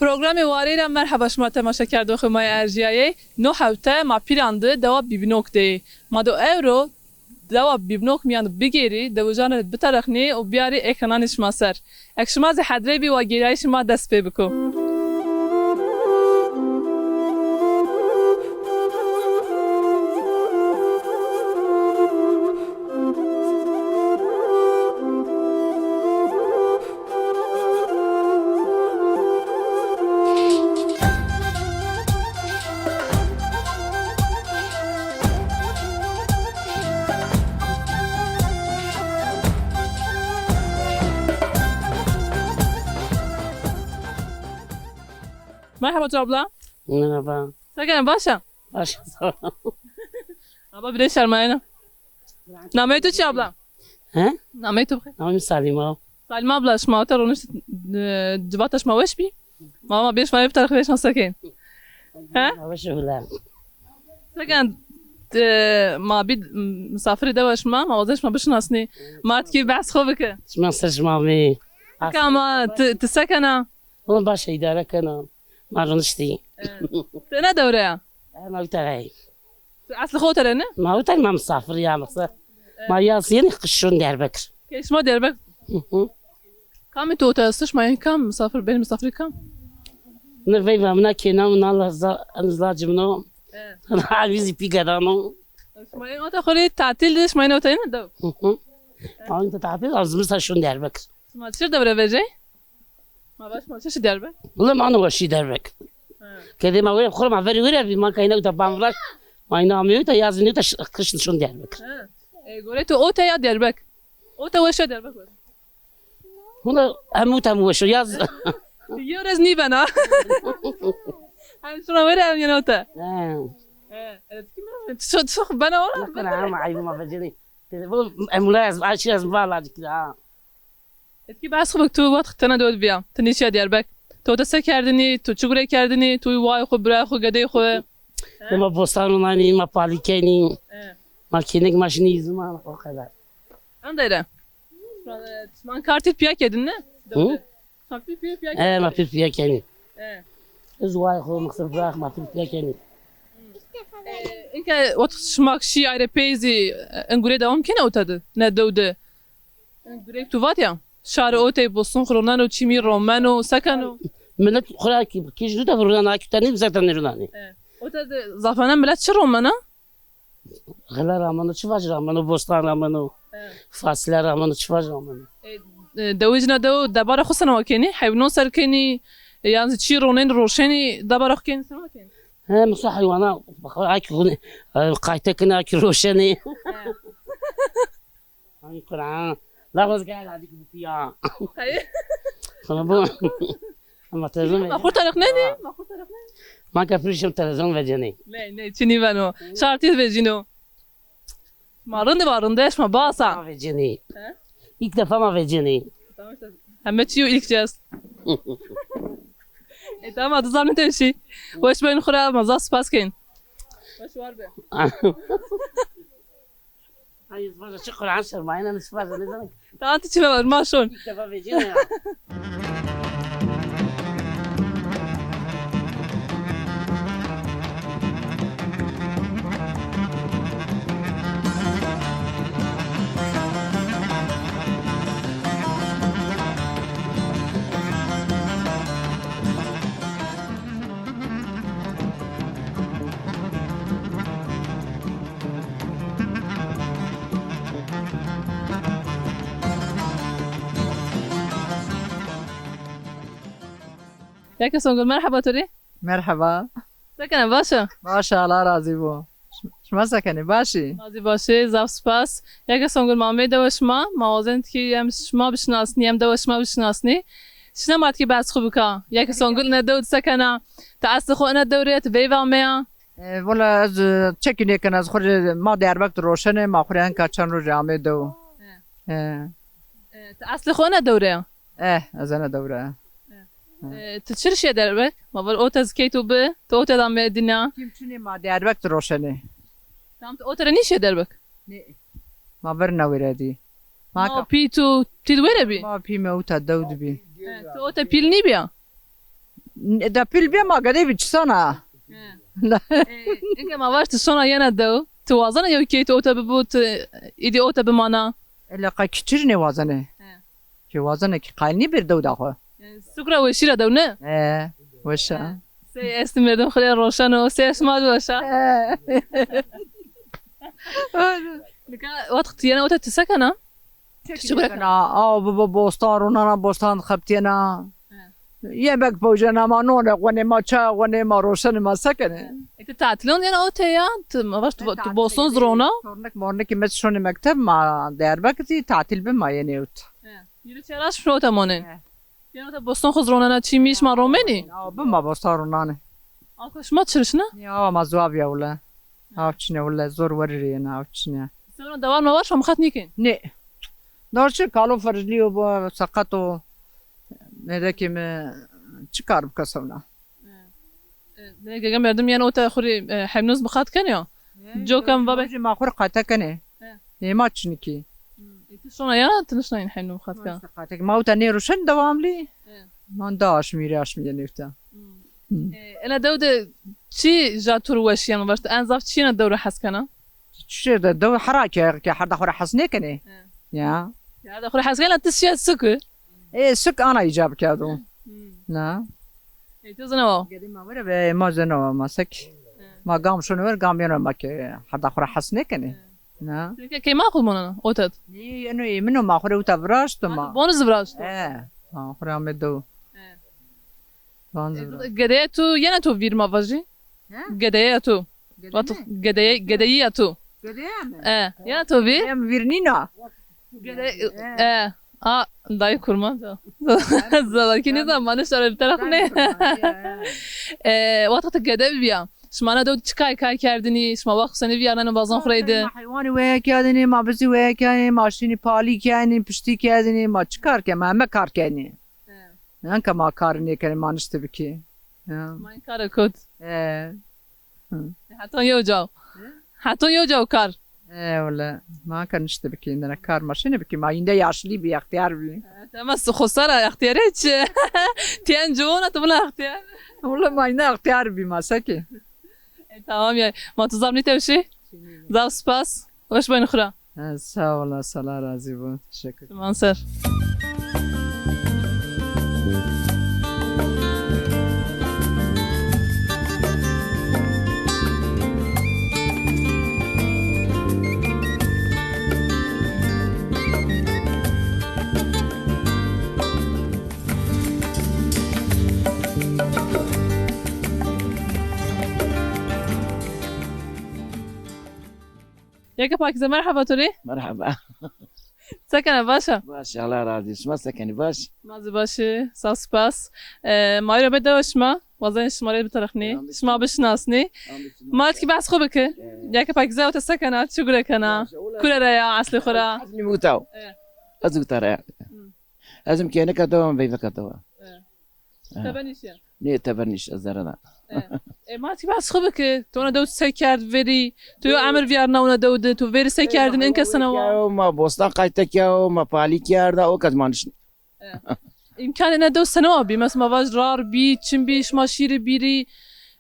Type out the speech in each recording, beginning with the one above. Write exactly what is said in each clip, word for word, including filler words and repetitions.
Programê Warey ra merheba şima temaşekerdoxê ma yê erjîyayey. No hewte ma Pîlan de dewa Bîbnok de yê. Ma do ewro dewa Bîbnok mîyan de bigêrî, dewijan rê biterixnî û biyarî ekrananê şima ser. Eke şima zî hedre bî, wa gêrayîşê ma dest pê biko. Merhaba tu abla. Merhaba. Se kenê, baş a? Baş a, sağ ol. Aba bile şermayena. Nameyê tu çi abla? He? Nameyê tu bi xêr? Nameyê mi Salîma. Salîma abla, şima ota ronişt, e, civata şima weş bî? Ma, ma bê şima rê biterixî, vê şima se kenê. He? Ma weş û bila. Se kenê, e, ma bî misafirê dewa şima, ma wazên şima bişinasnî. Ma tikî behs xo bike. Şima ser şima bê. Tika ma, ti, ti se kena? Oğlum baş îdare kena. Ma roniştî. E, ti ena dewre ya? E, ma wita rey. Ti eslê xo ota ra ne? Ma wita, ma misafir ya, masa. E. Ma yaz yenî, qij şon Diyarbekir. Kê şima Diyarbekir? Hı hı. Kamî tu ota esta, şima yenî kam? Misafir, benî misafirê kam? Ne veyva mina kêna min, na la za, en lacê min o. E. Elî zî pî gedano. Şima yenî ota xo rê tatil de, şima yenî ota yenî dew? Hı hı. Ma wita tatil, ez zimistan şon Diyarbekir. Şima çir dewre vecey? Ma baş, ma çeşî Diyarbek? Wele ma no weşî Diyarbek. Ha. Kedê ma were, xora ma verî were bî, ma kayna uta bamraş. Ma ina amê uta, yazî nê uta, kışın şun Diyarbek. Ha. E, gore tu ota ya Diyarbek? Ota weş a Diyarbek weş? Wele hem uta hem weş o, yaz. Yo rez nîbena. Hem şuna were hem yena ota. Ha. E, evet, kim? Çok, çok bana ora. Yok, ama ayıbıma veceni. Dedi, bu emula yaz, ayşe yaz, valla ha. Etkî behs xo bik, tu wext tena dew de bîya. Ti nîşîya Diyarbek. Tu ota se kerdinî, tu çi gure kerdinî, tu wayê xo, birayê xo, gedeyê xo? He? Ma bostan ronanî, ma palî kenî. He. Ma kênek ma şinî îzima, o kadar. Endere. Şima kartî piya kedin ne? Hı? Dew de. Şima pîr piya kenî. E, ma pîr piya kenî. E. Ez wayê xo, mixsir birax, ma pîr piya kenî. E, inke ot şima şî ay rê pey zî, e, in gure dewam kenê ota de, ne dew de? Gurek tu vat ya, şarê otey boston xo roneno, çîmî romeno, se keno? Milet xo ra kî, kî jû de ronena, kî tenê bize tenê ronanê. E, ota de zafane milet çi romena? Xile rameno, çi vac rameno, bostan rameno, e, fasile rameno, çi vac rameno. E, e, dewicna dew debara xo sena kenî? Heywanon ser kenî, e, yan zî çî ronên roşenî debara xo kenî, sena kenî? He, mesela heywana, akî xo, e, qayte kenî, akî roşenî. E. Ay Quran. La xo gel adik bu piya. Hayır. Sana bu. Ama televizyon. Ma xo tarix nenî? Ma xo tarix nenî? Ma ke pirişim televizyon vecenî. Ne, ne, çinî beno. Şartî vecîno. Ma rinde va rinde, şima basa. Ma vecenî. He? İlk defa ma vecenî. Tamam işte. Heme çî yo ilk cez. E tamam, tu zanî te şî. Weş ben xura, ma zaf spas ken. Weş war be. Ay, ez vaja çi Quran şermayena, ez vaja nêzana. Tamam, tu çi var, ma şon. İlk defa vecîna ya. Yeke Songul, merheba to rê. Merheba. Se kena, baş a? Baş a, Allah razî bo. Şima se kenê, baş î? Ma zî baş ê, zaf spas. Yeke Songul, ma ameyê dewa şima, ma wazên tikî em şima bişinasnî, em dewa şima bişinasnî. Şina ma tikî behs xo bika. Yeke Songul, ne dew de se kena? Ti eslê xo ina dew rê ya, ti veyve ameya? E, wela ez, e, çekî nêkena, ez xo rê ma Diyarbekir de roşenê, ma xo rê enka çend rojî amê dew. He. He. E, ti eslê xo ina dew rê ya? Eh, ez ina dew rê ya. He. He. E, ti çirî şîya Diyarbekir? Ma ver ota zî key to bi, ti ota de amê dîna. Kîm çinê, ma Diyarbekir de roşenê. Tam ti ota ra nîşîya Diyarbekir? Nê. Ma ver na wêre dî. Ma ka- pî tu, ti di wêre bî? Ma pî mi uta dew de bî. He, tu ota pîl nîbîya? De pîl bîya ma gedey bî çisana. He. E, inke ma vaj ti şona yena dew. Ti wazena yew key ti ota bibo, ti îdî ota bimana? Ela qey kiçir nêwazene. He. Ki wazene ki qayil nîbir dew da xo. E, suk ra weşî ra dew ne? E, weş a. He. Sey estî merdim xo rê roşen o, sey şima zî weş a. He. Nika wext ti yena ota ti se kena? Ti çi gure kena? Aw bibo bostan ronana, bostan xebitîyena. He. Yemek pawcena, ma none xwenê, ma çay xwenê, ma roşenê, ma se kenê? E, ti tatilon yena ote ya? Ti, ma vaj, ti, ti boston zî rona? Tornik mornikî mi şonê mekteb, ma Diyarbekir zî tatil bi ma yenê ot. He. Yirmi çar aşm ota monên. He. Yena ota boston xo zî ronena, çî mî şima romenî? Ya, bi ma bostan ronanê. Aw ka şima çirişne? Ya, ma zuwa bîya wile. Aw çinê wile, zor werî rê yena, aw çinê. Sewna dewar mewar şima mixat nîkên? Nê. Dar çi kalo ferclîyo bo, seqet o. Mêrdekê mi çi kar bika sewna? E, e, gege merdim yena ota xo rê, e, hemnûz mixat kenê ya? Coka mi vabe. Ma xo rê qayte kenê. He. Ê ma çinikî. Hmm. E, ti şona ya, ti nişna în hemnû mixat kena? Ma îşte qayte ke ma ota nêroşen dewamlî. He. Ma da aşmî rê aşmî yenê ota. Hmm. Hmm. E, ena dew de çi ja to rê weşî yeno, vaj ti en zaf çi yena dew ra hes kena? Çi de dew hera ke, ke herda xo ra hes nêkenê. He. Ya. Herda xo ra hes kena, ti şiya suk. E, suk ana îcab kerdo. Hmm. Na. E, to zena wa? Gedê ma were be, ma zena wa, ma sek. He. Ma gam şono wer, gam yeno ma ke, herda xo ra hes nêkenê. He. Na. Ti ke key ma xo monena, otet? Nê, eno ê min o, ma xo rê uta viraşto ma. Bonu zî viraşto. E, ma xo rê ame dew. He. Van zî viraşto. Gedeye tu, yena tu vîr ma vajî? He? Gedeye tu. Vat gedeye, gedeyiya tu. Gedeye mi? E, yena tu vîr? Em vîr nîna. Gede, e, a, dayê kurmanc a. Zazakî nêzan, ma nişare bi teref nê. E, wexta ti gede bibîya, şima na dew çi kay kay kerdinî? Şima wext senî vîyarneno bazan xo reyde? Ma heywanî weye kerdinî, ma bizî weye kerdinî, ma şînî palî kerdinî, piştî kerdinî, ma çi kar ke, ma heme kar kerdinî. He. Enka ma kar nêkenî, ma nişte bikî. Ya. Ma în kare kot. E. Hı. Hetan yew caw. Hı? Hetan yew caw kar. E, wele. Ma ka nişte bikî, îndene kar ma şine bikî. Ma îndî yaşlî bî, extîyar bî. E, tema xo sera extîyarê çi? Tîyen ciwana tu bina extîyar. Wele ma îndî extîyar bî, ma sekî. E, tamam ya. Ma tu zaf nîtewşî. Zaf spas. Weş beno xo ra. Ha, sağ ol, Allah razı olsun. Teşekkür ederim. Şima ser. Yeke Pakîze, merheba to rê. Merheba. Se kena, baş a? Baş, Allah razı olsun. Şima se kenî, baş? Ma zî baş î, sağ spas. E, ma îro be dewa şima, wazenê şima rê biterixnî, şima bişinasnî. Ma tikî behs xo bike. E. Yeke Pakîze ota se kena, çi gure kena? Kure ra ya, eslê xo ra? Ez Nîmûta. E. Ez Nîmûta ra ya. Hı. Ez im kênika dewa, veyveka dewa. E. E. Teber nîşîya? Nê, teber nîş, ez zere da. E, e, ma ti behs xo bike. To ona dew se kerd verî? To yo emir vîyarna ona dew de. To verî se kerdin, inke sena wa? Ma bostan qayte kerd, ma palî kerda, o kes ma nişnî. E. Îmkanê ena dew sena wa bî? Mes ma vaj rar bî, çim bî, şima şîrî bîrî,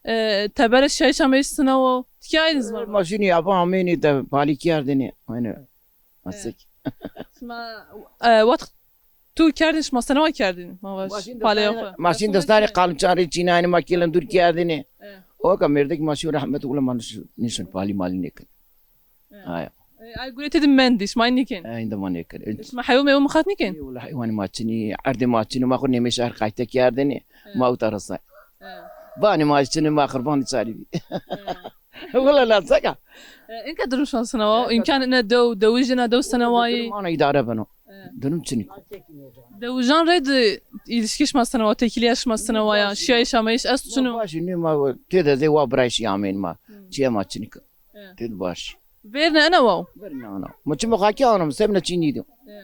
e, tebere şiyayîş ameyîş sena wa? Tikî aynî ziman. Ma şînî ava amênî de palî kerdinî. Aynî. Asik. Şima, e, wext tu kerdin, şima sena wa kerdin? Ma vaj, paleya xo. Ma şîn destanê qalimçan rê çînayînî, ma kêlin dûr kerdinî. E. O ka mêrdek ma şî rehmet, wila ma nişin, nişin palî malî nêkin. E. Aya. E, ay gure têde mendî, şima nîkin? E, îndî ma nêkin. E, şima heywû meywû mixat nîkin? Wila heywanî ma çinî, erdê ma çinî, ma xo nêmê şehr qayte kerdinî. E. Ma uta resay. E. Vanê ma çinî, ma qirbanî çarî bî. E. Wila na seka. E, inka durum şima sena wa? Înkan ina dew, dewijî ina dew sena wayî? Durum ana îdare beno. E. Durum çinik o. Dewijan rê de îlişkî şima sena wa, têkilîya şima sena wa ya, şiyayîş ameyîş esto çin o? Baş, nê ma têde zê wa birayîşî amên ma. Hı. Çîyê ma çinik o. E. Têde baş. Vêrne ena wa? Vêrne ana. Ma çimo xakî ana, semne çî nîdî. E.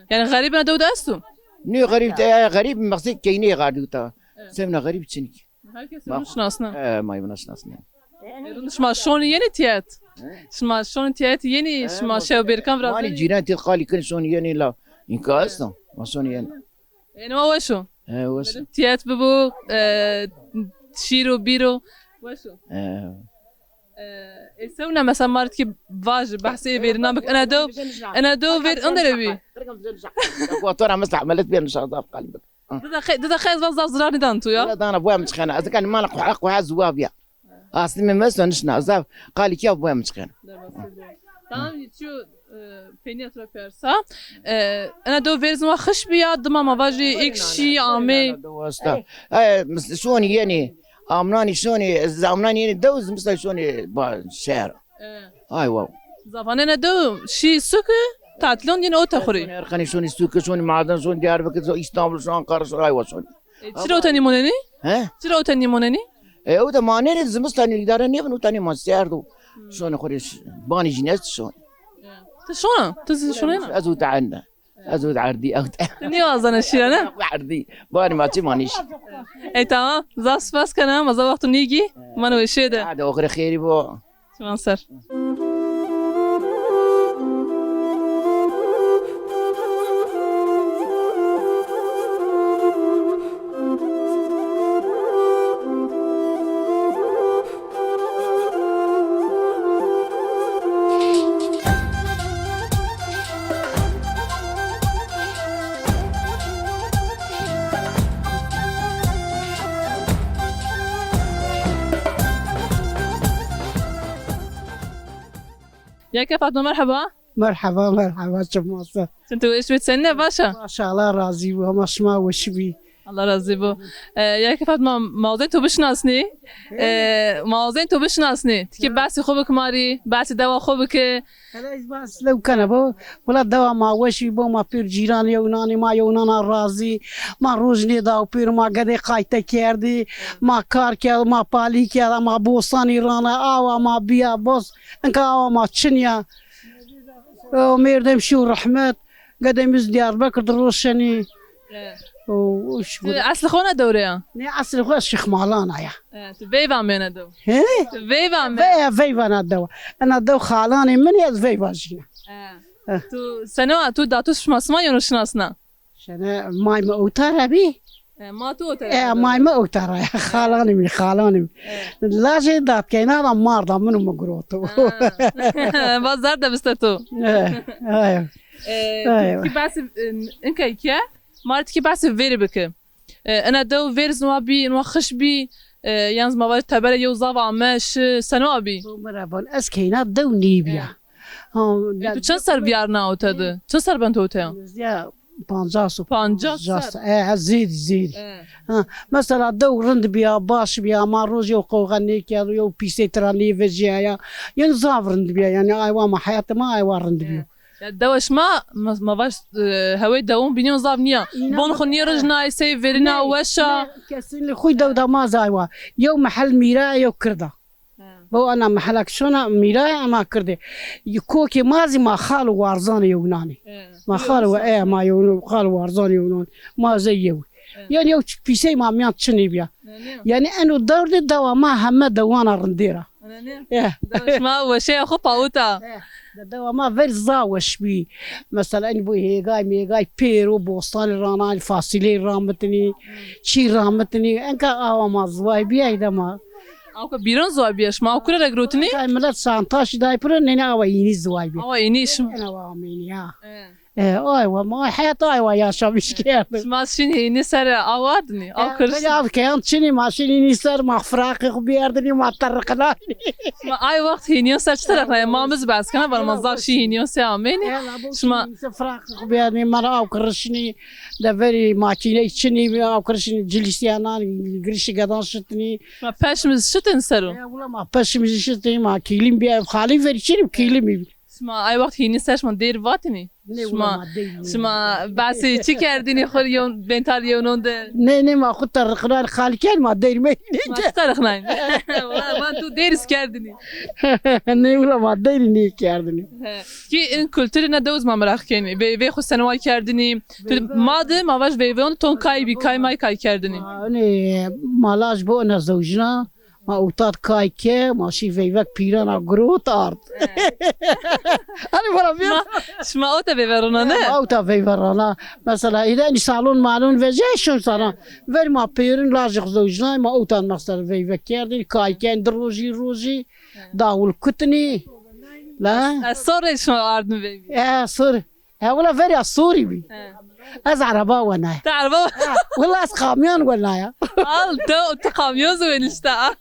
Yanî xerîb ina dew de esto? Nê xerîb de, ya xerîb mexsê keynê xardî uta. E. Semne xerîb çinik. Herkes rûn şinasne. E, ma yê vina şinasne. E, rûn şima şonî yenî tîyet? He? Şima şonî tîyet yenî, şima şew bêrkan virazî? Wanî cîran tîyet qalî kin şonî yenî la. Înka esto. Ma şonî yenî. Êno weş o. He, wes. Tiyet bibo, e, şîro bîro. Weş o. He. E, ê sewna mesela ma ritki vajî, behsê ê verîna bik. Ina dew, ina dew ver indere bî. Ko to ra mestehmelet bî, nişan zaf qalî bik. Di deqe, di deqe ez va zaf zirar nîdan tu ya. Wela dana boya mi çixena. Ez kan mala quha quha zuwa bîya. Aslî mi mesto nişna. Zaf qalî kîya boya mi çixena. Tamam, çiyo, e, peynîya tu ra persa. E, ina dew verî zî ma xiş bî ya, dima ma vajî îlk şî amey. Dosta. E, mis-, şonî yenî. Amnanî şonî, zamnanî yenî dew, zimistan şonî ba şehir. E. Ay wow. Zafanê ina dew şî suki, tatilon yenî ota xo rê. Şonî Erxenî, şonî suki, şonî maden, şonî Diyarbekir, şonî Îstanbul, şonî Ankara, şonî ay wow şonî. E, çira ota nîmonenî? He? Çira ota nîmonenî? E, ewta ma nêrê zimistan îdare nêbin, ewta nê ma serd o. Hmm. Şonê xo rê ş-, banî jî nest şon. Ti şona? Ti zî şonena? Ez ewta enda. Ez ewta erdî, ewta. Ti nîwazena şîra ne? Erdî. Banî ma çi ma nîş. Ey tamam. Zaf spas kena, ma zaf wexto nîgî. Ma no weşê de. Hadi oxirê xêrî bo. Şima ser. Yeke Fatma, merheba. Merheba, merheba, çima se? Çin tu weş bî, senîne, baş a? Baş, Allah razî bo, hema şima weş bî. Allah razî bo. E, yeke Fatma, ma wazên to bişinasnî. E, ma wazên to bişinasnî. Ti kî behsê xo bik ma rî, behsê dewa xo bike. Hele ez behs lew kena bo. Wela dewa ma weş bî bo, ma pêr cîran yew nanî, ma yew nana razî. Ma roj nêda pêr, ma gedê qayte kerdî. Ma kar kerd, ma palî kerd, ma bostanî rana, awa ma bîya boz. Inka awa ma çin ya. O mêrdem şîyo rehmet. Gedê mi zî Diyarbekir di roşenî. E. O, o şi... Ti eslê xo ne dew rê ya? Nê, eslê xo Şêxmalan a ya. E, ti veyv amê ina dew? He? Ti veyv amê? Veyv, veyv ina dew. Ina dew xalanê min ê, ez veyv a jîna. E. E. Tu seno a, tu da tu şima, sima yeno şinasna? Şene may mi ewta ra bî. E, ma tu ewta ra. E, may mi ewta ra ya. Xalanê mi, xalanê mi. E. Lajê datkeyna da mar da min û mi giroto. Ha. Va zaf de biste tu. E, ay. E, ay. Tu kî behsê, e, inkey ke, ma rê ti kî behsê verî bike. E, ina dew verî zî ma bî, ma xiş bî, e, yan zî ma vaj tebere yew zaf ame, şi, seno a bî? Bo mi ra bon, ez keyna dew nêbîya. E. Ha, e, tu çend ser vîyarna ewte de? Çend ser ben tu ewte ya? Ya, pancas o. Pancas ser? E, zêdî, zêdî. E. Ha, mesela dew rind bîya, baş bîya, ma rojê yew qewxe nêkerdo, yew pîsey tira nêvejîyaya. Yanî zaf rind bîya, yanî aywa ma, heyatê ma aywa rind bîyo. E. Ya dewa şima, ma, ma vaj, e, hewey dewon bînyon zaf nîya. Bon xo nêrijnay, sey verîna, weş a. Kesinlikle, xo dew da ma zî aywa. Yew mehel mîra, yew kird a. He. Bo ana mehelak şona mîra, ema kirde. Kokê ma zî ma xal û warzanê yewnan ê. He. Ma xal û, e, ma yew xal û warzanê yewnan ê. Ma zey yew. He. Yanî yew çik pîsey ma mîyan çinê bîya. Yanî eno dewr de dewa ma heme dewana rindêr a. He. Dewa şima weşeya xo pawit a. He. De dewa ma ver zaf weş bî. Mesela enî bo hêgay mêgay pêro, bostanî ranay, fasîley ramitnî, çî ramitnî. Enka awa ma ziway bîyay de ma. Awka bîron ziway bîya, şima aw kure ra girotnî? Kay milet santaşî day piro, nêne awa înî ziway bîya. Awa înî şima. Ena awa amênî ya. E. E, aywa, ma heyat aywa yaşamış kerdim. Şima şin hênî ser aw ardinî, aw kirişnî. Belê aw keyan çinî, ma şin hênî ser, ma firaqê xo biyerdinî, ma terriqinanî. Ma ay wext hênîyon ser çi terriqinay? Ma mi zî behs kena, vana ma zaf şî hênîyon ser amênî. Şima firaqê xo biyerdinî, ma aw kirişnî, de verî makîney çinî, aw kirişnî, cilîsîyanan, girişî gedan şitnî. Ma peşmî zî şitên ser o? E, wila ma peşmî zî şitnî, ma kîlim bîya, xalî verî çinî, kîlimî. Şima ay wext hênî ser şima dêr vatinî? Nê, wila ma dêr nî. Şima behsê çi kerdinî xo yew bentar yewnon de? Nê, nê, ma xo terriqinay, xalî kerd ma dêr meynî. Ma çi terriqinay? Wala van tu dêr iz kerdinî. Nê, wila ma dêr nî kerdinî. He. Kî in kulturî ne dew iz ma meraq kenî. Veyvê xo seno ay kerdinî? Tu ma de ma vaj veyvê on ton kay bî, kay may kay kerdinî. Ma, nê, ma laj bo ena zewjna. Ma ewta di kay ke, ma şî veyvek pîrana girot ard. Hanî vana vîr. Şima, şima ewta veyve rona ne? Ma ewta veyve rona. Mesela îde enî salon malon vejê şon sana. Ver ma pêrin lajix zewjnay, ma ewta mesela veyve kerdin, kay ken di rojî rojî, dawul kutnî. La? Ez sor rê şima ardin veyvî. E, sor. He, wila verya sorî bî. He. Ez ereba wenaya. Ti ereba? He, wila ez kamyon wenaya. Al, tu, tu kamyon zî wenişta.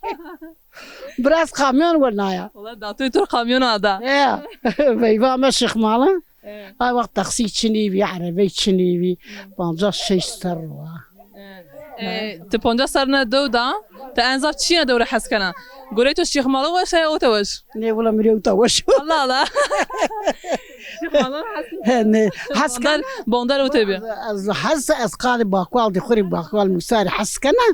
Bira ez kamyon wenaya. Wila datoyê tu kamyon ada. He. Veyva me Şêxmalan. He. Ay wext taksî çinî bî, erebey çinî bî. Pancas şeş serr wa. E, ti pancas serrî ne dew da, ti en zaf çîyêna dew ra hes kena? Gorey to Şêxmalan weş a ya ewta weş? Nê, wila mi rê ewta weş o. Allah Allah. Şêxmalan hes kena. He, nê, hes kena. Bondar, bondar ewta bî. Ez hes, ez qalê bakwal di, xwu rê bakwal musarî hes kena.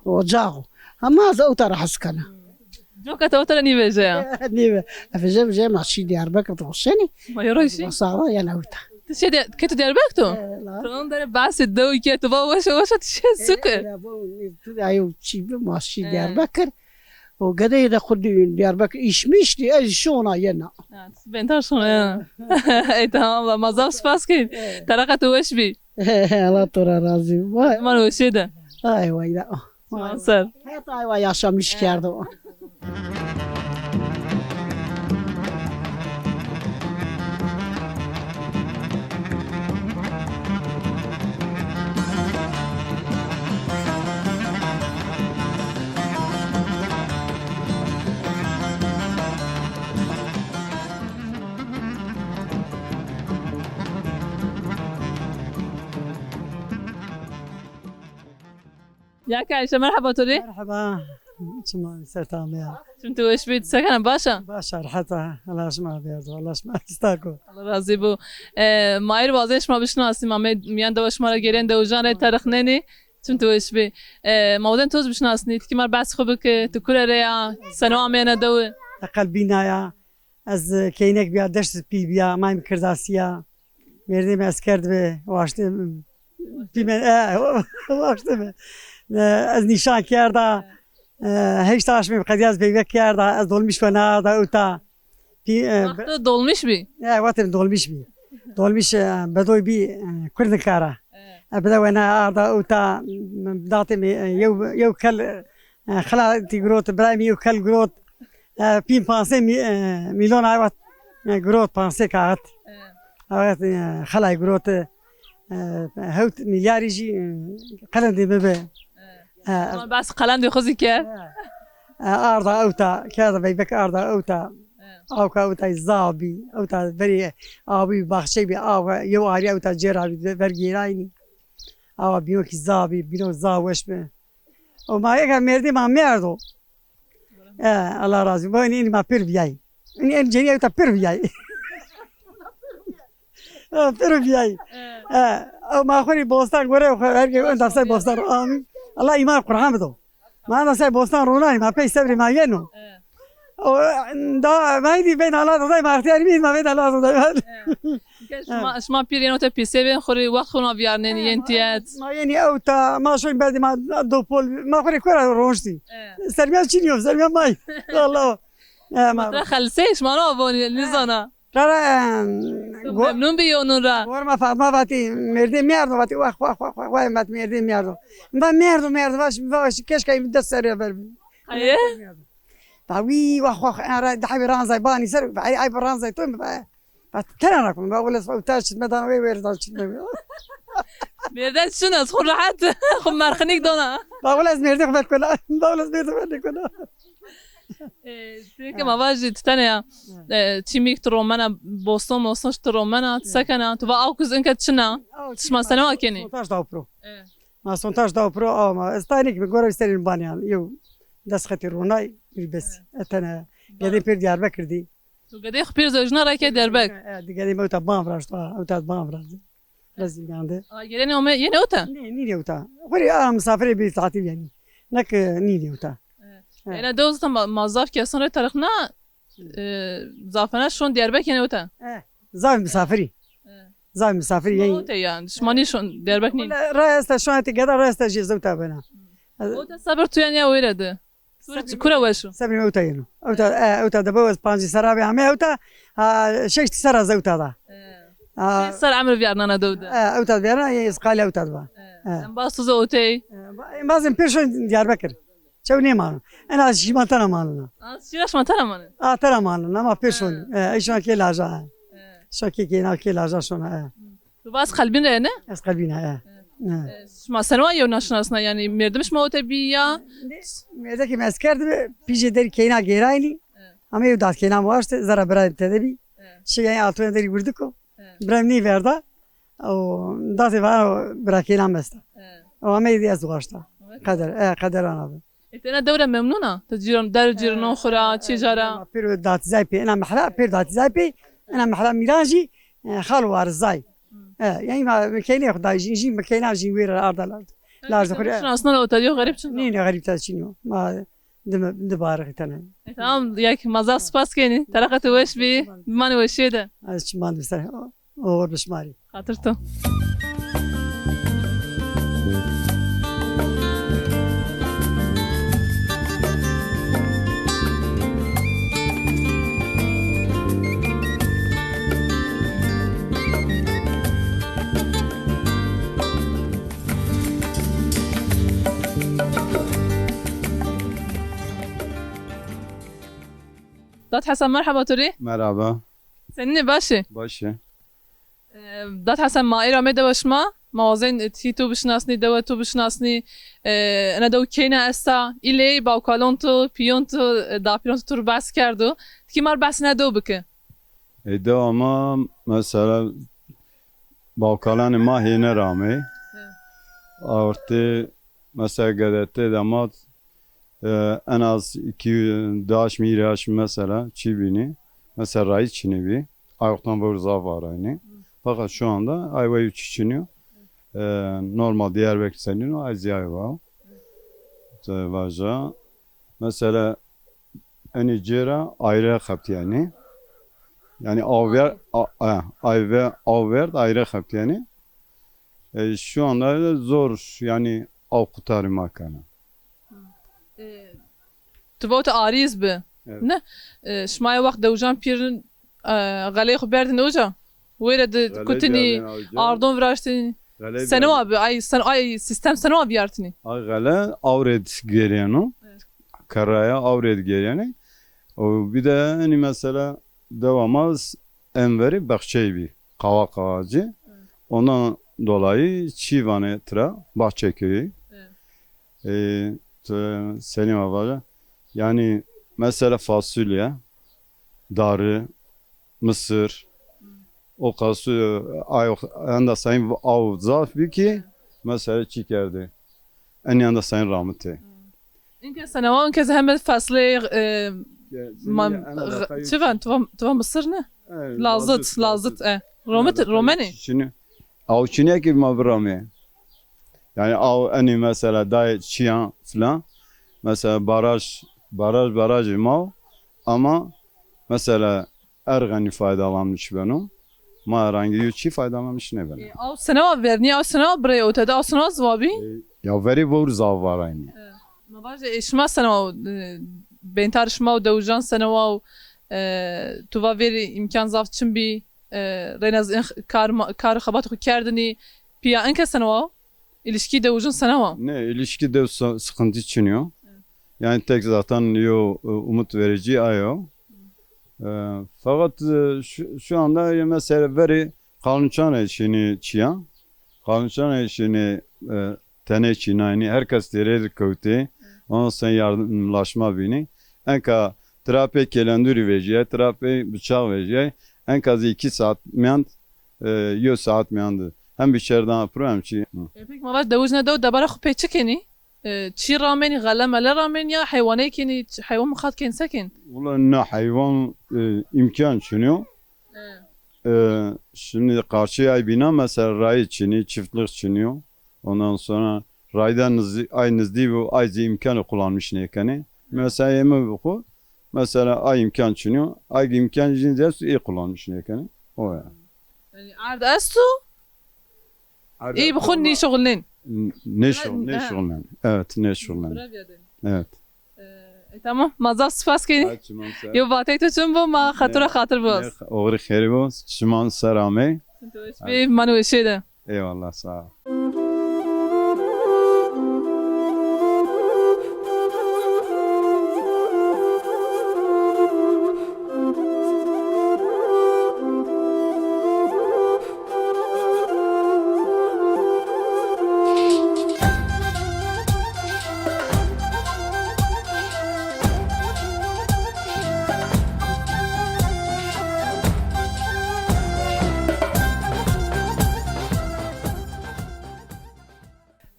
Ocax o. Ama ez ewta ra hes kena. Coka ti ewta ra nîvejê ya? Nîve. Vejê, vejê ma şî Diyarbekir di roşenî. Ma yo roşî? Ma sara yena ewta. Ti şê Diyar-, ke tu Diyarbekir to? He, la. Tamam, dere bahsê dew ke tu va weş o, weş o, ti şê suke. He, la, bu, tu de ayo çî bi ma şî Diyarbekir. O gedeyê de xwu di-, Diyarbekir îş mi îş di, ez şona yena. Ha, ti bêntar şona yena. Ey tamam, la, ma zaf spas kên. He. Tereqa tu weş bî. He, he, Allah to ra razî. Vay. Ma weşê de. Ay vay la. Ser. Heta aywa yaşam iş kerdo. Ya ke Ayşe, merheba to rê. Merheba. Çima ser tam ya. Çim tu weş bî, ti se kena, baş a? Baş a, rehet a. Allah şima bêrdo, Allah şima istak o. Allah razî bo. E, ma êr wazên şima bişinasnî, ma mê-, mîyan dewa şima ra gêrên dewijan rê terixnenî. Çim tu weş bî. E, ma wazên to zî bişinasnî, ti kî ma rê behs xwu bike, ti kure rê ya, seno ameyena dewi? Eqel bîna ya. Ez, e, keynek bîya, deşt pîl bîya, may mi kirdasîya. Mêrdê mi esker di bi, waştê mi. Pî mi, e, waştê mi. E, ez nîşan kerda, e, heşt aşmê bi qedîya ez veyve kerda, ez dolmîş wena arda ewta. Pî, e, wexto dolmîş bî? E, wextê mi dolmîş bî. Dolmîş, e, bedoy bî, e, kurdin kara. E. E, bide wena arda ewta, datê mi, e, yew, yew kel, e, xelatî girot, birayê mi yew kel girot. E, pîn pansê mî-, e, mîlyon ay wext, e, girot, pansê kaxit. E. Ay wext, e, xelay girot, e, hewt mîlyarî jî, e, qelendê mi bi. E. E, ama bes qelendê xwu zî kerd. E, e, arda ewta, kerda veybek arda ewta. E. Awka ewta zaf bî, ewta verî awî baxçe bî, awa yew arî ewta cêra bî, ver gêraynî. Awa bîno kî zaf bî, bîno zaf weş bi. O ma eka mêrdê ma merdo. E, Allah razî bo. Înî, înî ma pir vîyay. Înî, înî cenî ewta pir vîyay. E, pir vîyay. E. E, o ma xwu rê bostan gore, xwu her ke enda ser bostan ro amî. Allah îman Qur'an bido. Ma enda ser bostan ronanî, ma pey sebrê ma yeno. E. O, da, ma îdî bên Allah da, ma extîyarî bî, ma bên Allah da. E. Şima, şima pîr yên ewta pîsê bên, xwu rê wext xwu na vîyarnenî, yên tîyet. Ma yenî ewta, ma şoyn berdî, ma dopol, ma xwu rê kora roniştî. E. Sermîyan çinî yo, sermîyan may. Wallah. E, ma. Ma tira xelisey, şima no avonî, nîzana. Ra ra, em, go-, memnun bî yonun ra. Gorma Fatma vatî, mêrdê merdo vatî, wah, wah, wah, wah, wah, vatî, mêrdê merdo. Va merdo, merdo, va, va, keşka des serrî ver bî. Aye? Va wî, wah, wah, en ra, daha bir ranzay, bani ser, va, ay, ay, bir ranzay, to, va, va, tena ra, va, wele, va, utar çitme, dan, ve, ver, dan, çitme. Mêrde çin ez, xwu rehet, xwu merxinik dona. Va wele, ez mêrdê xwu ver kona, va wele, ez mêrdê xwu ver kona. E, ti ke ma vajî, ti tene ya, e, çîmîk ti romena, boston moston ti romena, ti se kena, ti va aw kuz inke çin a, şima sene wa kenî? Sontaj daw pro. E. Ma sontaj daw pro, aw ma, ez taynî ki mi gora vîsterîn banî yan, yew des xetî ronay, bir bes, e, tene, gedê pêr Diyarbekir dî. Tu gedê xwu pêr zewjna rayke Diyarbekir? E, di gedê mi ewta ban viraşto, ha, ewta ban viraşto. Rezî mîyan de. Ala gêrenî ome, yenî ewta? Nê, nînî ewta. Xwu rê a misafirê bî tatîl yenî. Nek, e, nînî ewta. E. E. Ena dew zî ma, ma zaf kesan rê terixna, e, zafene şon Diyarbekir yenî ewta. E. Zaf misafirî. E. Zaf misafirî yenî. Ewta yan, şima nî şon Diyarbekir nînî. Ra esta şon ete geda ra esta jê zewta bena. Ewta sebir tu yenî ya wêre de. Kura, kura weş o? Sebrî mi ewta yeno. Ewta, e, ewta de bo ez pancî serra bî ame ewta. Ha, şeştî serra ez ewta da. E. Ha. Şeş serr emir vîyarnana dew de. E, ewta vîyarna, ez qalî ewta de ba. E. E. Embaz tu ze otey? E, ba-, embazên pêr şon Diyarbekir. Çew nêmano. Ena şima tena manena. A, şira şima tena manena? A, tena manena, ama pêr şon. E. E, şima kê laja. E. Şima kê kêna kê laja şona, e. Hı. Tu va ez qelbîn ra ne? Ez qelbîn ra, e. E. E. E, şima seno wa yew na şinasna, yanî merdim şima ote bî ya? Mêrdekî mi ez kerdî, pîjê derî keyna gêraynî. E. Ama yew dat keyna mi waşti, zerra birayê mi tede bî. E. Şey, yanî altuya derî wirdik o. E. Birayê mi nêverda. O datê vano bira keyna mi esta. E. O ameyî ez waşta. Evet. Qeder, e, qeder ana bi. E, ti ena dew ra memnun a? Ti cîran, der cîranon xwu ra, çî ca ra? Pêro datîzay pê, ena mehra pêr datîzay pê, ena mehra mîran jî, e, xal warizay. E, yanî ma keynê xwu dayî jî, jî keyna jî wêre arda lard. Lard xwu. Şinasnan o tedîyo xerîb çin? Nî, nî, xerîb tedî çin yo. Ma di, di barixî tene. E, tamam, yek ma zaf spas kenî. Tereqetê weş bî. Bimanê weşîye de. Ez çiman bi ser. Oxir bi şima rê. Xatir to. Dad Hesen, merheba to rê. Merhaba. Senîn ê, baş ê? Baş ê. E, Dad Hesen, ma êro amê dewa şima. Ma wazên, e, tî to bişinasnî, dewa to bişinasnî. E, ena dew keyna esta, îlê bawkalon to, pîyon to, e, dapîron to, to rê behs kerdo. Ti kî ma rê behsê ena dew bike. E, dewa ma, mesela, bawkalanê ma hêne ra amey. Hı. Ortê, mesela, gedetê de ma, e, en az iki, daş mi, hîrê aş mi mesela çî bînî. Mesela rayî çinî bî. Ay wextan vewr zaf varaynî. Fakat şu anda ay wey çî çinî yo. E, normal Diyarbekir senîn o, ay zîyay wa. Te vaja. Mesela enî cêra ayre xebitîyenî. Yanî aw ver, a, a, ay ve aw verd ayre xebitîyenî. E, şu anda zor, yanî aw qutarî ma kena. E, tu va ti arîz bi. Evet. Ne? E, şima ya wext dewijan pîrin, e, xeleyê xwu berdin uca. Wêre di kutinî, ardon viraştinî. Seno abi, ay, sen, ay, sistem seno abi yartini? Ay xele awred geriyeno. Evet. Karaya awred geriyeni. O bir de hani mesela dewa ma s-, enveri bahçeyi bir. Kavak ağacı. Evet. Ondan dolayı çiğ vanê tira bahçe köyü. Evet. E, te-, Selim abi, yani mesela fasulye, darı, mısır, o kasu ay enda sayın av zaf bir ki mesela çiğ kerdi. En yanında sayın ramıte. Inke senewa, inke heme faslê, e, çi van, tu va, tu va mısır ne? Lazıt, lazıt, e. Romit, romeni. Şimdi aw çinekî ma viramê. Yani aw enî mesela dayê çiyan filan. Mesela baraj, baraj, barajê ma ama mesela ergenî faydalanmış beno. Ma herhangi yo çî faydalanmış nêbeno. E, aw senewa vernî, aw senewa birey ote de, aw senewa zivabî? E, ya verî vewr zaf varaynî. E, ma vajê, e, şima senewa, e, beyntar şima û dewijan senewa û, e, tu va verî îmkan zaf çin bî. E, reyna zî in kar ma-, kar xebat xwu kerdinî, pîya inke sene wa? Îlişkî dewijin sene wa? Ne, îlişkî dew sa-, sıkıntı çinî yo. Evet. Yani tek zaten yo, e, umut verici ay o. E, fakat, e, şu, şu anda ya mesela verî Qalunçanê şinî çiya. Qalunçanê şinî, e, tenê çînaynî, herkes derê de kewtê. Ondan sonra yardımlaşma bînî. Enka tira pê kelendurî vejîyay, tira pê bıçak vejîyay. Enka zî iki saat miyand, e, yo saat miyand. Hem bir şerdan pro hem çi. Hı. E, peki, ma vaj dewij ne dew debara xwu pê çi kenî? E, çî ramenî, xele mele ramenî ya heywaney kenî, ç-, heywan mixat kenî se kenî? Ula na heywan, e, imkan çinî yo. E. E, şimdi karşı ay bina mesela rayî çinî, çiftlik çinî yo. Ondan sonra rayda nizî-, ay nizdî bu, ay zî imkanı kullanmış nêkenê. Mesela yeme bu, mesela ay imkan çinî yo, ay imkan jin zî iyi kullanmış nêkenê. O ya. Yani ard estu? Ard estu ama nêşuxulnên. N-, nêşuxul-, nêşuxulnên. Evet, nêşuxulnên. Evet. E, E, tamam, ma zaf spas kenî. Ay, çiman ser. Yo vatey to çin bo, ma xatura xatir bo. Ne, oxirî xêrî bo, çiman ser amey. Çim to weş bî, ma nê weşê de. Eyvallah, sağ ol.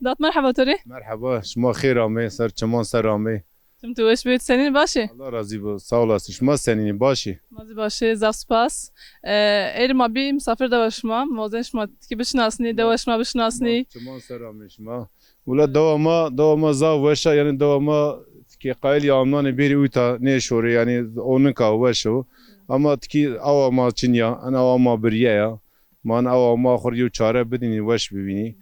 Dat merheba to rê. Merheba, şima xêr amê, ser çiman ser amê. Tim tu weş bê, tu senîn, baş ê? Allah razî bo, sağ olasın. Şima senînî, baş ê? Ma zî baş ê, zaf spas. E, êrî ma bî misafir dewa şima, ma wazen şima tikî bişinasnî, dewa şima bişinasnî. Çiman ser amê şima. Wila dewa ma, dewa ma zaf weş a, yanî dewa ma tikê qayilî amnanê bêrî uta nêşorê, yanî o nika weş o. Ama tikî awa ma çin ya, en awa ma birîye ya. Ma en awa ma xwu rê yew çare bidînî, weş bivînî.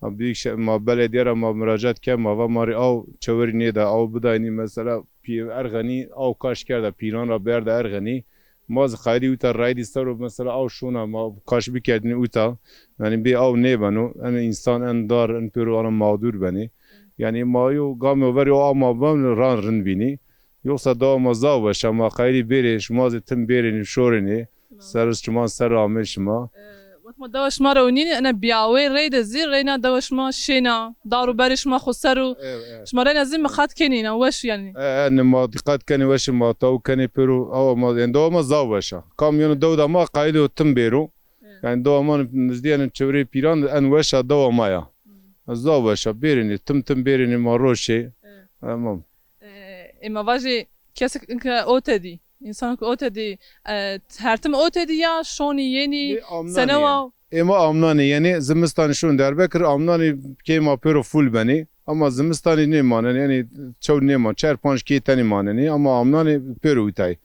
Ha, büyük şe-, ma belediye ra ma muracat kerd, ma va ma rê aw çewerî nêda, aw bidaynî mesela pî-, Erxenî aw kaş kerda, pîran ra berde Erxenî. Ma zî qayilî uta raydî ser o mesela aw şona ma kaş bikerdînî uta. Yanî bê aw nêbeno. En însan, en dar, en pêro ana mağdur benî. Yanî ma yo gamê verî o ama ben ran rind bînî. Yoksa dewa ma zaf weş a, ma qayilî bêrê, şima zî tim bêrênî, şorênî. Ser çiman ser amê şima. E, wextê ma dewa şima ra ewnînî, ena bîawey reyde zî, reyna dewa şima şêna, dar û berê şima xwu ser o. Evet, evet. Şima reyna zî miqat kenî, îna weş yanî. E, e, ne ma dîqat kenî, weş ma taw kenî pêro, awa ma, yanî dewa ma zaf weş a. Kam yeno dew da ma qayilî o tim bêro. Evet. Yanî dewa ma nizdî yanî çevreyê pîran en weş a dewa ma ya. Hı. Zaf weş a, bêrênî, tim tim bêrênî ma roşê. Evet. Tamam. E, ê ma vajê kesik ke ote dî, însanok ote dî, e, her tim ote dî ya, şonî yenî, senewa? Ê ma amnanê yenê, zimistanî şon Diyarbekir, amnanî kê ma pêro ful benê. Ama zimistanî nêmanenê, yanî çew nêman, çar panc kê tenî manenê, ama amnanê pêro utay.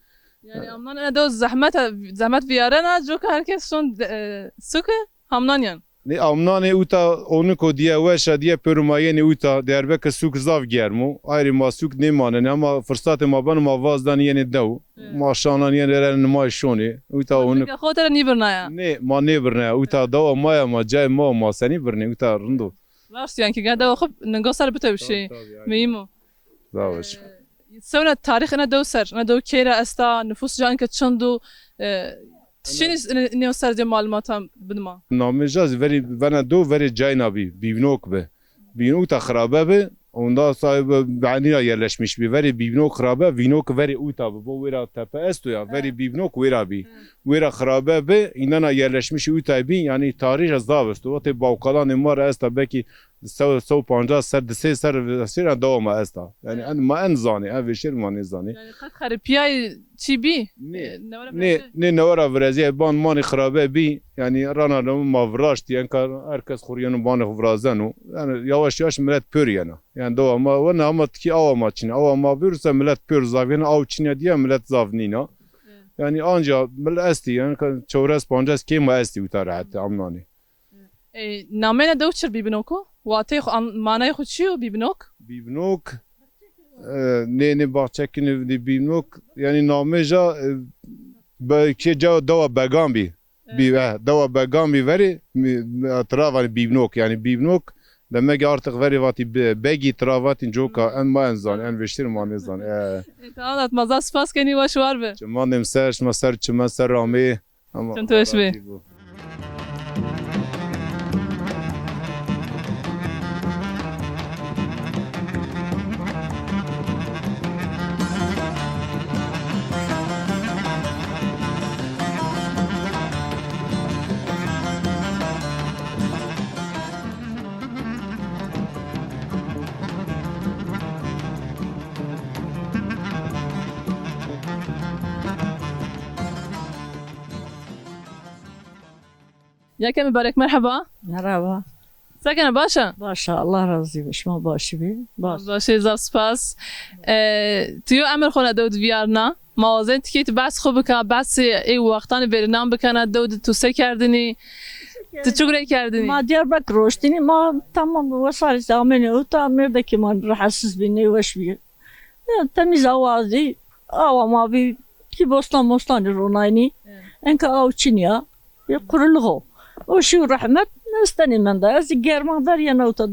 Yanî amnan ena dew zehmet, zehmet vîyarena, coka her kes şon, e, suke, hamnan yan. Nê, amnanê uta oniko diye weş a, diye pêro ma yenê uta. Diyarbekir sûk zaf germ o. Ayrî ma sûk nêmanenê ama firsatê ma beno ma vazdanî yenê dew. Evet. Ma şanan yenê re nimay şonê. Uta onik. Xo te ra nîbirnaya? Nê, ma nêbirnaya. Uta dewa ma ya, ma cayê ma, ma senî birnê? Uta rind o. Raşt yanî ke gene dewa xo ningo ser bito bir şey. Tabii, tabii, aynen. Muhîm o. Zaf weş. E, sewna tarîx ena dew ser, ena dew key ra esta, nufus ca inke çind o, e, ti şînî neo ser de malumatan bidima. Namê ca zî verî vena dew verê cayna bî, Bîbnok bi. Bîbnok ta xirabe bi, onda sahibi benî ra yerleşmiş bî. Verê Bîbnok xirabe, Vînok verê uta bi. Bo wêra tepe esto ya, verê Bîbnok wêra bî. Wêra xirabe bi, îndana yerleşmiş uta bî, yanî tarîx zaf esto. Wextê bawkalanê ma ra esta, belkî sew, sew pancas ser, di sey ser, sera dewa ma esta. Yanî en, ma en zanê, en vêşêr ma nêzanê. Yanî qet xeripîyayî çî bî? Nê. E, newe ra virezîyayî? Nê, nê newe ra virezîyayî, ban manê xirabe bî. Yanî rana lewin ma viraştî, enka her kes xwu rê yeno banê xwu virazeno. Yanî yawaş yawaş milet pêro yena. Yanî dewa ma wina ama tikî awa ma çin a. Awa ma bêro se milet pêro zaf yena, aw çin a diye milet zaf nîna. Yanî anca mil estî, yanî çewres pancas kê ma estî uta rehet amnanê. E, nameyna dew çir Bîbnok o? Wateyê xo, an-, manayê xo çi yo Bîbnok? Bîbnok, e, nê, nê baxçekî nê, nê Bîbnok, yanî namê ja, e, be-, kê ca dewa Began bî. Evet. Bî, e, dewa Began bî verê, mi, mi, tira vanê Bîbnok, yanî Bîbnok, demek artık verê vatî be-, Begî tira vatî coka, en ma en zanê, en vêştirî ma nêzanê. E. E, tamam, ma zaf spas kenî, weş war bi. Çiman dêm ser, şima ser çimen ser amê. Ama çim tu weş bê. Yeke mibarek, merheba. Merheba. Se kena, baş a? Baş a, Allah razî bo. Şima başî bî. Baş. Baş ê, zaf spas. E, tu yo emir xo na dew di vîyarna. Ma wazen tikê tu behs xo bika, behsê ê wextanê verînan bikena, dew di tu se kerdinî? Tu çi gurey kerdinî? Ma Diyarbekir roştînî, ma tamam wesarî amêne uta, mêrdekê ma rehetsiz bî, nêweş bî. Ya, temîz awa zî, awa ma bî, kî bostan mostanî ronaynî. Evet. Enka aw çinî ya. Yê qurulix o. O şî rehmet, estenî menda. Ez zî german ver yena ewta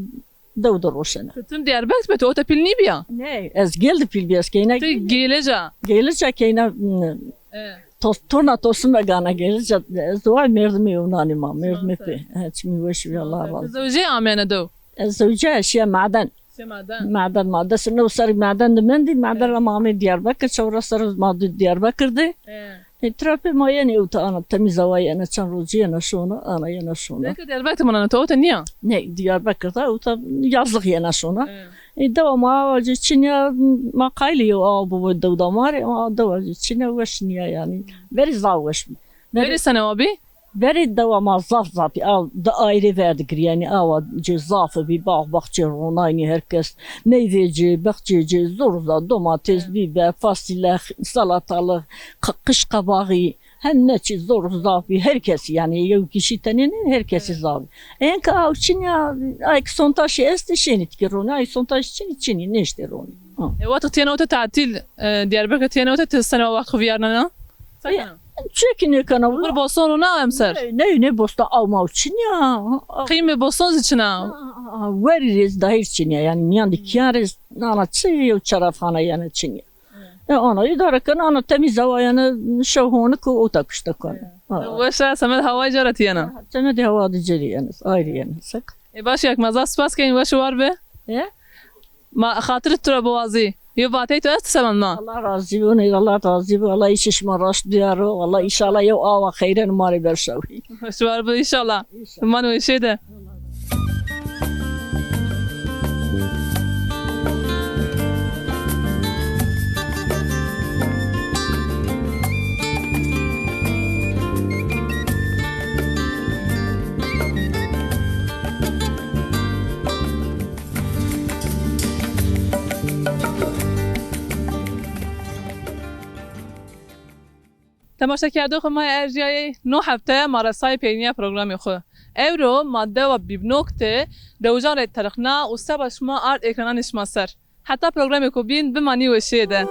dew de roşena. Ti tim Diyarbekir be, ti ewta pîl nîbîya? Ne, ez gêl de pîl bîya, ez keyna. Ti gêle ca? Gêle ca keyna, hmm, Evet. Tos-, torna Tosun Begana gêle ca, ez dua merdimê ewnanî ma, merdimê pê. He, çimî weş bî, Allah razı olsun. Ti zewjê amêne dew? Ez zewce şîya maden. Şîya maden. Maden ma. Des new serrî maden de mendî, maden ra ma amê Diyarbekir, çewres serrî ma dû Diyarbekir de. He. E, tira pê ma yenê ewta ana, temîz awa yena, çend rocî yena şona, ana yena şona. Belkî Diyarbekir de manena, ti ewta nîya? Ne, Diyarbekir de ewta yazlix yena şona. He. E, dewa ma awa ci çinîya, ma qayîl yew awa bibo dew da ma rê, ama dewa ci çinîya weş nîya yanî. Verî zaf weş bî. Verî sene wa bî? Verî dewa ma zaf zaf bî. Aw di ayrê ver de girî, yanî awa ci zaf bî, bax baxçê ronaynî her kes. Meyvê ci, bexçê ci, zor zaf, domates, bîber, fasîle, salatalix, qi-, qiş qebaxî, heme çî zor zaf bî. Her kesî yanî yew kişî tenê nê, her kesî zaf bî. Enka aw çinî ya, ay ki sontaşî estê şênî tikê ronî, ay sontaşî çinî, çinî nêştê ronî. Ha. E, wexto ti yena ewta tatîl, e, Diyarbekir ti yena ewta, ti sene wa wext xo vîyarnena? Se kena? Çekî nêkena. Xo bostan rona emser? Ne, ne, ne bostan, aw maw çinî ya. Qîmê bostan zî çin a? Ha, ha, ha, werî rê zî dahîr çinî ya. Yanî mîyan de kîyan rê zî, nana çi yew çerefxane yena çinî ya. E, ana îdare kena, ana temîz awa yena, şew honik û ewta kuşte kena. Ha. Weş a, semedê hawayî ca ra ti yena? Ha, semedê hawa de ci rê yena, ayrî yena. Sek. E, baş, ya ke ma zaf spas kenî, weş û war be. E? Ma xatirê tu ra biwazî. Yew vateyê tu est semedê ma? Allah razî bo, ne, Allah razî bo. Allah îşê şima raşt biyaro. Allah înşallah yew awa xeyren ma rê berşawî. Weş û war be înşallah. Înşallah. Manê weşîye de. Temaşekerdoxê ma yê erjîyayê, no hefte ma resayî peynîya programê xwu. Ewro ma dewa Bîbnok de dewijan rê telixna û seba şima ard ekrananê şima ser. Heta programêko bîn bimanî weşîye de.